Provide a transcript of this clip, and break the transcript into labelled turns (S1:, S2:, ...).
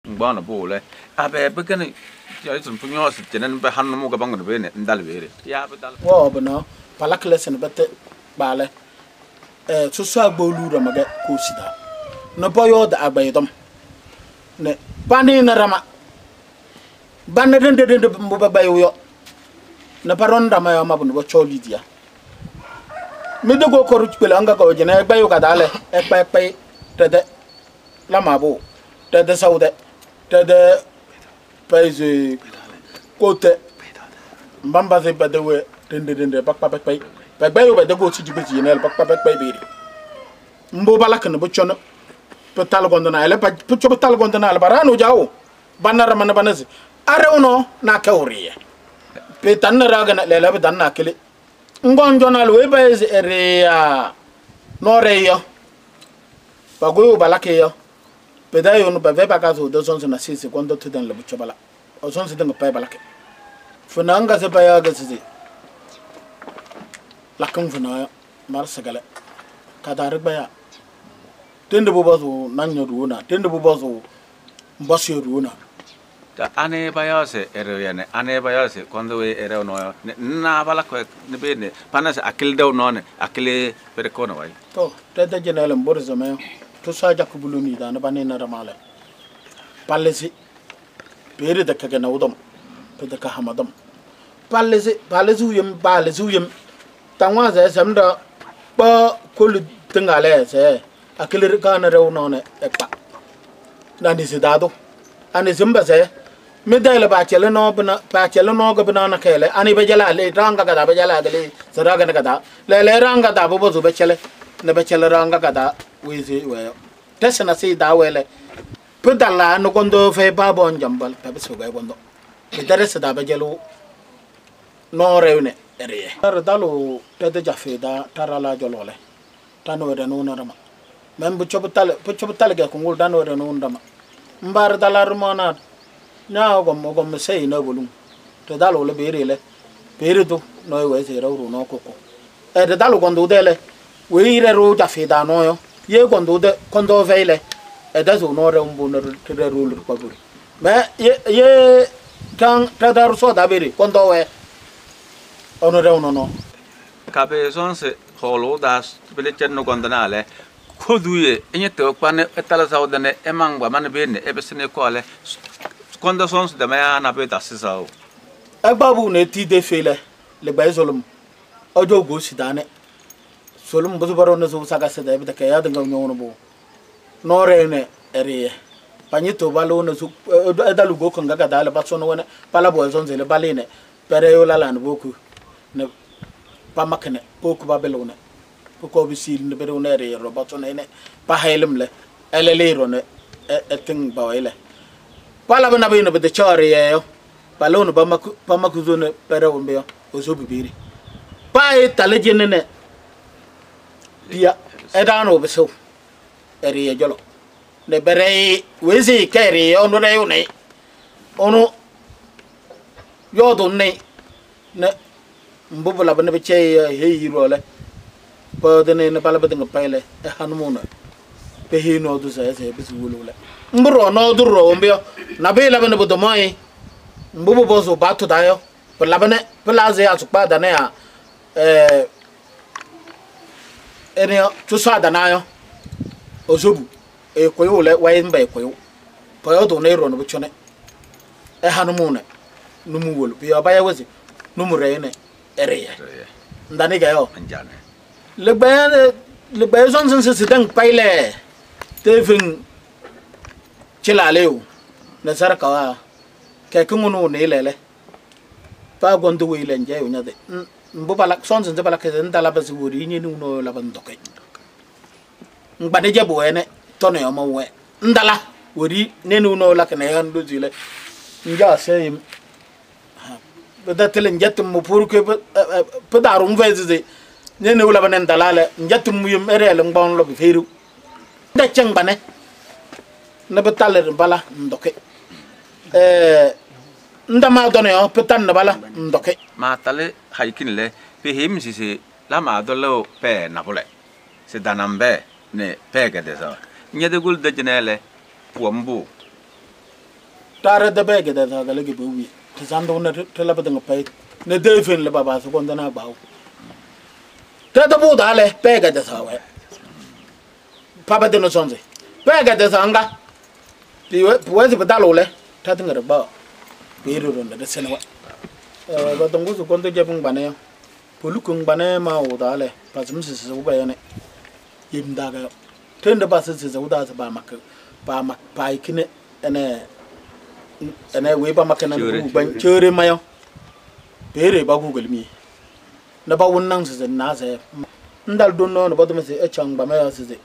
S1: Ngbaana bo le abe begene ya itin punyo se tenen be hannu mu gabangu be ne ndal bere ya be dal
S2: wo bena palakle sen bete bale susu agbolu ramage ko sida ne boyo da agbaydom ne bani na rama banne dende dende mbu ba bayo yo ne paron rama ya mabu bo choli dia mi dogo ko ruchpele anga ko jene bayo kadale e pa pa tede lamabo tede saude tede paise kote mbamba ze badewe dende dende pak pak pak pak bayo ba dogo ci jibe ci nel pak pak pak biri mbo balak ne bo chono petal gondona ele pa cho petal gondona ele barano jawo banara man banazi arewno na kawriye pe tan raga na lele be dan na kele ngon jonal we baise ere no reyo bagoyo balake yo pedayo no bave bakazo do zonzo na sisi kondo tudan le buchobala o zonzo dinga pay balake funanga se baya ga sisi lakam funa mar sagale kadar baya tende bobazo nanyo ruona tende bobazo mbasyo ruona
S1: ta ane baya se ere yane ane baya se kondo we ere no na bala ko ne be ne panase akil daw no ne akile pere ko no way
S2: to tete jenele mborzo me to saja ko buluni da na banena ramale palesi pere da kaga na udom pere ka hamadom palesi palesi uyem palesi uyem tangwa ze semda pa kolu tingale se akile ka na rew no ne ekpa na ni sidado ani zimba se mi dele ba chele no bna ba chele no go bna na kele ani be jala le ranga ga da be jala le saraga na ga da le le ranga da bo bo be chele ne be chele ranga ga da wizi we tesna si da wele pudala no kondo fe ba bon jambal pe be so ga gondo mi dere se da be jelo no rewne ere tar dalo tede jafe da tarala jolole tano re no na rama mem bu chobu tal ga kongul dano re no ndama mbar dalar mona na gom gom sey na bolum te dalo le bere le bere do no we se ro no koko e de dalo gondo dele we ire ro jafe da no yo ye gondo de kondo veile e da zo no re umbu no te ro lu ko buri me ye ye tan ta dar so da bere kondo we ono re ono no
S1: kabe sonse holo das bele chen no gondana le koduye enye te okpane etala sawdane emangwa man be ne ebesene ko ale kondo sons de ma na be dasisa
S2: agbabu ne ti de fele le bay zolum ojo go sidane solum bu baro ne so saka se de be ka ya de ngaw no bo no re ne ere panyi to balo ne su edalu go konga ga dale ba sono wona pala bo zonze le baline pere yo la lan boku ne pa makne boku ba belone ko bi sil ne bere ne re ro ba sono ne pa helum le ele le ro ne e ting ba wele pala bana be ne be de chore yo palo no ba maku pa maku zone pere o mbe o zo bibiri pa e tale jene ne pia e dano be so ere ye jolo ne bere wezi kere ono re one ono yodo ne ne mbubula bana be che he yiro le pa de ne pala be nga pele e hanumuna pe he no du sa se be wulu le mburo no duro mbyo na be la bana bo moy mbubu bozo batu dayo pe la bana pe la ze asukpa da ne ya ene tu sa da na yo ozobu e koyo le wa mba e koyo pa yo do ne ro no chone e hanumuna numu wolu bi abaya wezi numu re ne ere ya ndani ga yo
S1: njane
S2: le ba zon zon se dang paile tevin chilale na sarka wa ke kungunu ne lele pa gondu wi le nje unya de mbo bala son zon bala ke ndala ba zuwuri ni no la bandoke ngbade jabo ene tono yo mo we ndala wori ne no la ke ne han do zile nja se da tele njet mo pour que pe daru mveze ne ne wala banen dalale njet mu yum erele ngbon lo bi feru da ceng bane ne be taler bala ndoke ndama dono yo pe tan bala ndoke
S1: ma tale haykin le pe him sisi la ma dolo pe na bole se danambe ne pe ga de so nyede gul de jenele puambu
S2: Tara da bɛɛ gɛdɛ zagale ge bewi te zando na te la badanga pay ne defen le baba so gonda na bawo te da bu dale bɛɛ gɛdɛ zawe papa de no sonze bɛɛ gɛdɛ zanga biwe buwe badalo le ta tinga ba beru ron da senewa ba dongo so gondo jebung bane polu kung bane ma o dale pasum se se uba yane yim daga tende ba se se uda ba mak ba mak pa ikine ene ene we ba makana ku ban chere mayo bere ba google mi na ba wonnan se na se ndal don no ba dum se e chang ba ma se se.